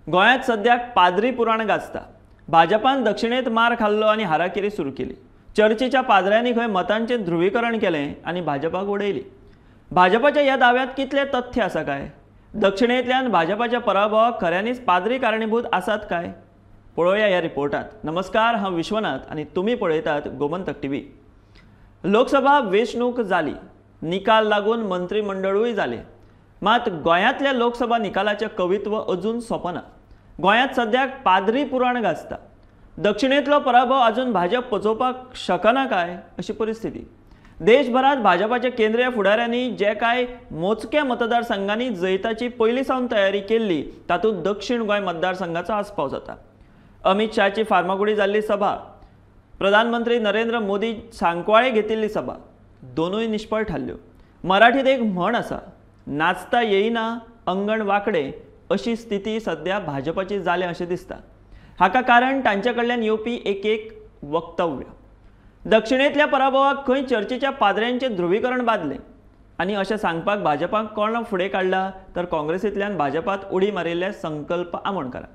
गोंयांत सद्याक पाद्री पुराण गाजता. भाजपान दक्षिणेत मार खाल्लो आनी हाराकिरी सुरू केली. चर्चीच्या पाद्र्यांनी खंय मतांचें ध्रुवीकरण केलें आनी भाजपाक उडयली. भाजपाच्या ह्या दाव्यांत कितलें तथ्य आसा काय? दक्षिणेंतल्यान भाजपाच्या पराभवाक खऱ्यांनीच पाद्री कारणीभूत आसात काय? पळोवया ह्या रिपोर्टांत. नमस्कार, हांव विश्वनाथ आनी तुमी पळयतात गोमंतक टीव्ही. लोकसभा वेंचणूक जाली, निकाल लागून मंत्रिमंडळूय जालें, मात गोंयांतल्या लोकसभा निकालाचें कवित्व अजून सोंपना. गोंयांत सद्याक पाद्री पुराण गाजता. दक्षिणेंतलो पराभव अजून भाजप पचोवपाक शकना काय अशी परिस्थिती. देशभरात भाजपाच्या केंद्रीय फुडाऱ्यांनी जे काय मोजक्या मतदारसंघांनी जैताची पयलीं सावन तयारी केल्ली तातूंत दक्षिण गोंय मतदारसंघाचो आस्पाव जाता. अमित शहाची फार्मागुडी जाल्ली सभा, प्रधानमंत्री नरेंद्र मोदी सांकवाळे घेतिल्ली सभा, दोनूय निष्फळ थारल्यो. मराठीत एक म्हण आसा, नाचता येईना अंगण वाकडे, अशी स्थिती सद्या भाजपाची जाल्या अशें दिसता. हाका कारण तांचे कडल्यान येवपी एक एक वक्तव्य. दक्षिणेंतल्या पराभवाक खंय चर्चीच्या पाद्र्यांचें ध्रुवीकरण बादलें आनी अशें सांगपाक भाजपाक कोण फुडें काडला तर काँग्रेसींतल्यान भाजपात उडी मारिल्ले संकल्प आमोणकारान.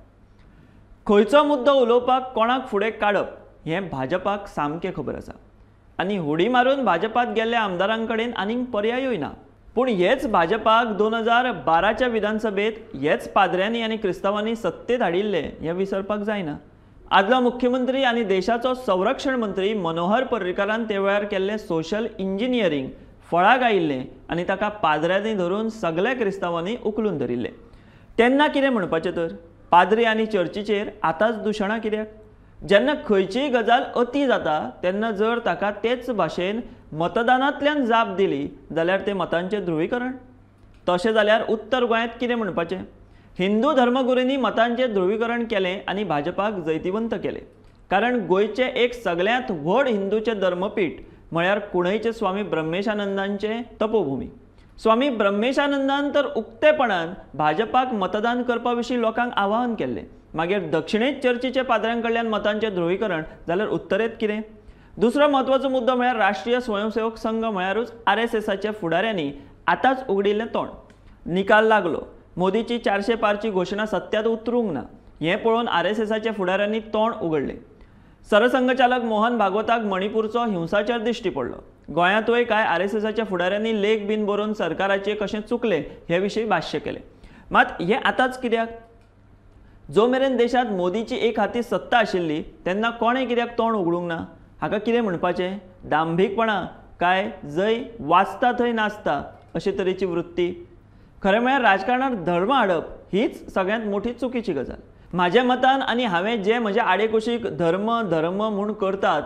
खंयचो मुद्दो उलोवपाक कोणाक फुडें काडप हें भाजपाक सामकें खबर आसा आनी हुडी मारून भाजपात गेल्ल्या आमदारां कडेन आनीक पर्यायूय ना. पूण हेच भाजपाक 2012च्या विधानसभेत हेच पाद्र्यांनी आनी क्रिस्तांवांनी सत्तेत हाडिल्ले हें विसरपाक जायना. आदलो मुख्यमंत्री आनी देशाचो संरक्षण मंत्री मनोहर पर्रीकारान ते वेळार केल्लें सोशल इंजिनियरींग फळाक आयिल्लें आनी ताका पाद्र्यांनी धरून सगल्या क्रिस्तांवांनी उखलून धरिल्लें. तेन्ना कितें म्हणपाचें तर? पाद्री आनी चर्चीचेर आतांच दुशणां कित्याक? जेन्ना खंयचीय गजाल अती जाता तेन्ना जर ताका तेच भाशेन मतदानांतल्यान जाप दिली जाल्यार तें मतांचें ध्रुवीकरण. तशें जाल्यार उत्तर गोंयांत कितें म्हणपाचें? हिंदू धर्मगुरूंनी मतांचें ध्रुवीकरण केलें आनी भाजपाक जैतिवंत केलें. कारण गोंयचें एक सगळ्यांत व्हड हिंदूचें धर्मपीठ म्हळ्यार कुणयचें स्वामी ब्रह्मेशानंदांचें तपोभूमी. स्वामी ब्रह्मेशानंदान तर उक्तेपणान भाजपाक मतदान करपा विशीं लोकांक आवाहन केल्लें. मागीर दक्षिणेंत चर्चीच्या पाद्र्यां कडल्यान मतांचें ध्रुवीकरण जाल्यार उत्तरेंत कितें? दुसरो म्हत्वाचो मुद्दो म्हळ्यार राष्ट्रीय स्वयंसेवक संघ म्हळ्यारूच आरएसएसाच्या फुडाऱ्यांनी आतांच उगडिल्लें तोंड. निकाल लागलो, मोदीची 400 पारची घोशणा सत्यात उतरूंक ना हें पळोवन आरएसएसाच्या फुडाऱ्यांनी तोंड उगडलें. सरसंघचालक मोहन भागवताक मणिपूरचो हिंसाचार दिश्टी पडलो. गोंयांतूय कांय आरएसएसाच्या फुडाऱ्यांनी लेख बीन बरोवन सरकाराचें कशें चुकलें हे विशीं भाश्य केलें. मात हें आतांच कित्याक? जो मेरेन देशांत मोदीची एक हाती सत्ता आशिल्ली तेन्ना कोणें कित्याक तोंड उगडूंक ना? हाका कितें म्हणपाचें? दांभीकपणां काय जंय वाचता थंय नाचता अशे तरेची वृत्ती? खरें म्हळ्यार राजकारणात धर्म हाडप हीच सगळ्यांत मोठी चुकीची गजाल म्हाज्या मतान. आनी हांवें जे म्हज्या आडेकुशीक धर्म धर्म म्हूण करतात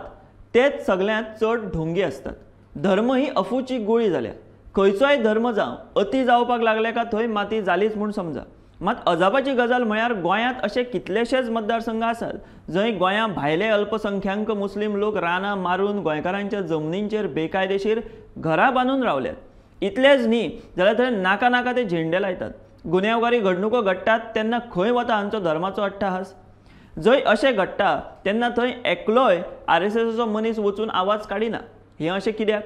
तेच सगळ्यांत चड ढोंगी आसतात. धर्म ही अफूची गुळी जाल्या. खंयचोय धर्म जावं, अती जावपाक लागले का थंय माती जालीच म्हूण समजा. मात अजापाची गजाल म्हळ्यार गोंयांत अशे कितलेशेच मतदारसंघ आसात जंय गोंया भायले अल्पसंख्याक मुस्लीम लोक रानां मारून गोंयकारांच्या जमनींचेर बेकायदेशीर घरां बांदून रावल्यात. इतलेंच न्ही जाल्यार थंय नाका नाका ते झेंडे लायतात. गुन्यांवकारी घडणुको घडटात तेन्ना खंय वता हांचो धर्माचो अट्टाहास? जंय अशें घडटा तेन्ना थंय एकलोय आरएसएसाचो मनीस वचून आवाज काडिना. हें अशें कित्याक?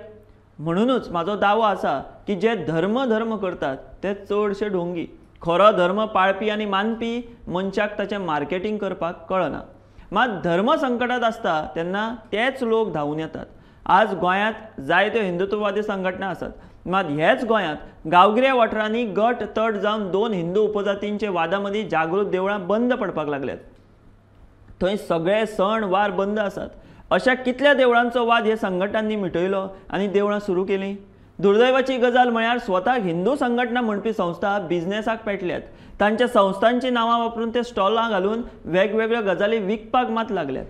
म्हणुनूच म्हाजो दावो आसा की जे धर्म धर्म करतात ते चडशे ढोंगी. खरो धर्म पाळपी आनी मानपी मनशाक ताचें मार्केटींग करपाक कळना. मात धर्म संकटात आसता तेन्ना तेच लोक धांवून येतात. आज गोंयांत जायत्यो हिंदुत्ववादी संघटना आसात, मात हेच गोंयांत गांवगिऱ्या वाठारांनी गट तट जावन 2 हिंदू उपजातींचे वादा मदीं जागृत देवळां बंद पडपाक लागल्यात. थंय सगळे सण वार बंद आसात. अशा कितल्या देवळांचो वाद हे संघटनांनी मिटयलो आनी देवळां सुरू केलीं? दुर्दैवाची गजाल म्हळ्यार स्वताक हिंदू संघटना म्हणपी संस्था बिझनेसाक पेटल्यात. तांच्या संस्थांची नांवां वापरून ते स्टॉलां घालून वेगवेगळ्यो गजाली विकपाक मात लागल्यात.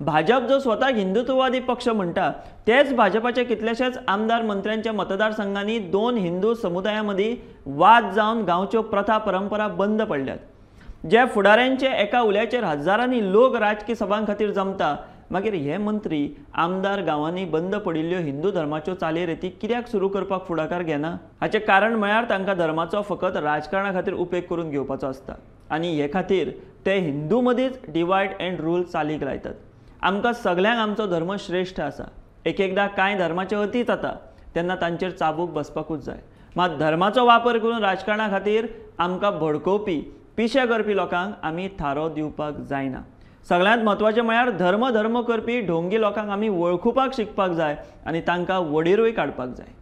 भाजप जो स्वताक हिंदुत्ववादी पक्ष म्हणटा तेच भाजपाचे कितलेशेच आमदार मंत्र्यांच्या मतदारसंघांनी 2 हिंदू समुदायां मदीं वाद जावन गांवच्यो प्रथा परंपरा बंद पडल्यात. जे फुडाऱ्यांचे एका उल्याचेर हजारांनी लोक राजकी सभां खातीर जमता, मागीर हे मंत्री आमदार गांवांनी बंद पडिल्ल्यो हिंदू धर्माच्यो चालीरिती कित्याक सुरू करपाक फुडाकार घेना? हाचें कारण म्हळ्यार तांकां धर्माचो फकत राजकारणा खातीर उपेग करून घेवपाचो आसता आनी हे खातीर ते हिंदू मदींच डिवायड एंड रूल चालीक लायतात. आमकां सगल्यांक आमचो धर्म श्रेश्ठ आसा. एक एकदां कांय धर्माचे अती जाता तेन्ना तांचेर चाबूक बसपाकूच जाय. मात धर्माचो वापर करून राजकारणा खातीर आमकां भडकोवपी पिशे करपी लोकांक आमी थारो दिवपाक जायना। सगळ्यांत म्हत्वाचें म्हळ्यार धर्म धर्म करपी ढोंगी लोकांक आमी वळखुपाक शिकपाक जाय आनी तांकां वडीरूय काडपाक जाय।